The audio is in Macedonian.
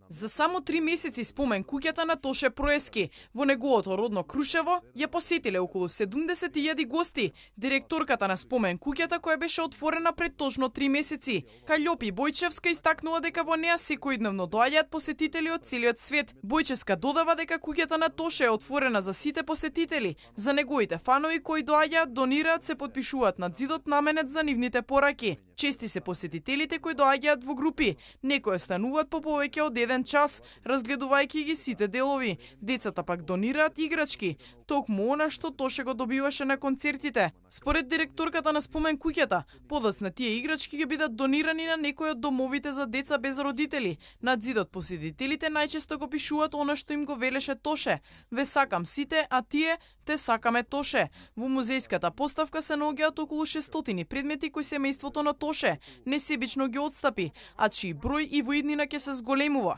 За само 3 месеци спомен куќата на Тоше Проески во неговото родно Крушево ја посетиле околу 70.000 гости. Директорката на спомен куќата, која беше отворена пред точно 3 месеци, Каљопи Бојчевска, истакнува дека во неа секојдневно доаѓаат посетители од целиот свет. Бојчевска додава дека куќата на Тоше е отворена за сите посетители, за неговите фанови кои доаѓаат, донираат, се потпишуваат над зидот наменет за нивните пораки. Чести се посетителите кои доаѓаат во групи, некои остануваат по повеќе од 1 час, разгледувајќи ги сите делови. Децата пак донираат играчки, токму она што Тоше го добиваше на концертите. Според директорката на спомен куќата, подоцна тие играчки ќе бидат донирани на некои од домовите за деца без родители. Над зидот посетителите најчесто го пишуваат она што им го велеше Тоше: "Ве сакам сите, а тие те сакаме Тоше." Во музејската поставка се наоѓаат околу 600 предмети кои семејството на Тоше несебично ги отстапи, а чии број и во иднина ќе се зголемува.